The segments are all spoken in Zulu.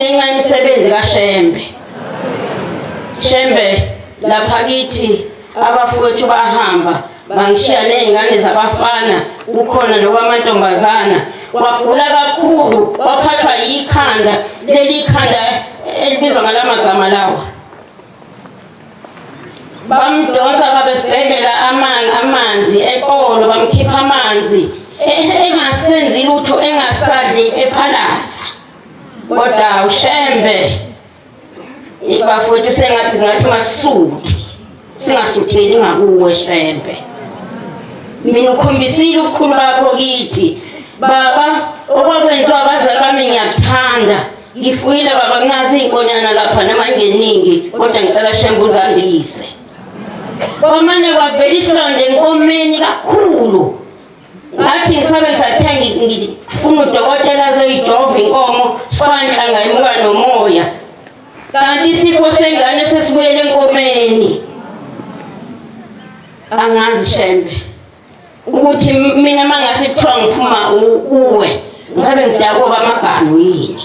Ngenxa yemisebenzi kaShembe. Shembe lapha kithi abafowethu bahamba bangishiya nezingane zabafana, kukhona nokwamantombazana. Wagula kakhulu, waphathwa yikhanda, leli khanda elibizwa ngalamagama lawa. Bamdonsa babesibhedlela amanzi eqolo, bamkhipha amanzi engasenzi lutho, engasadli, ephalaza. Kodwa uShembe bafowethu sengathi singathi masuthi singasutheli ngakuwe Shembe. Mina ukhombisile ubukhulu bakho kithi baba, okwakwenziwa abazali bami ngiyakuthanda. Ngifuyile baba, nginazo iy'nkonyana lapha noma ingeningi, kodwa ngicela Shembe uzandise. Kwamane kwavela isilonda enkomeni kakhulu. Ngathi ngisabe ngisathenga ngifuna udokotela azoyijova inkomo, sikwanhlanga imuka nomoya. Kanti isifo sengane sesibuyele enkomeni. Angazi Shembe ukuthi mina mangase kuthiwa ngiphuma kuwe ngabe ngidakuba amaganu yini.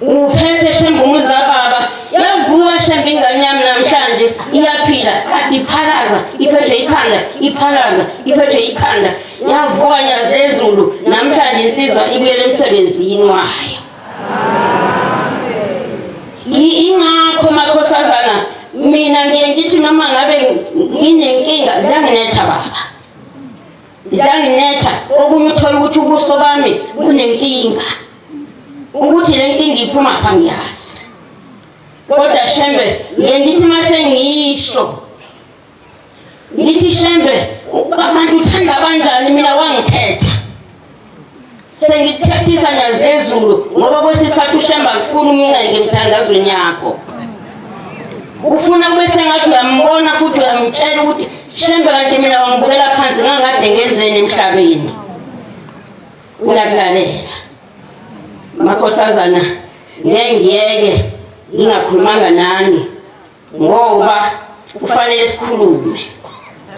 Uphethe Shembe umuzi kababa, yavuka Shembe ingane yami namhlanje iyaphila, kade iphalaza iphethwe ikhanda, iphalaza iphethwe ikhanda, yavuka nyazi ezulu namhlanje insizwa ibuyele emsebenzini wayo. Ingakho makhosazana mina ngiye ngithi noma ngabe nginenkinga ziyanginetha baba, ziyanginetha. Okunye uthola ukuthi ubuso bami bunenkinga, ukuthi le nkinga iphuma pha ngiyazi. Kodwa Shembe ngiye ngithi mase ngisho ngithi Shembe abantu uthanda kanjani, mina wangikhetha. Sengikuthethisa nyazi ezulu ngoba kwesinye isikhathi uShembe akufuni umncenge emthandazweni yakho. Ufuna kube sengathi uyambona futhi uyamtshela ukuthi Shembe kanti mina wangibukela phansi ngangade ngenzeni emhlabeni. Uyakulalela. Makhosazana, ngeke ngiyeke ngingakhulumanga nani ngoba kufanele sikhulume.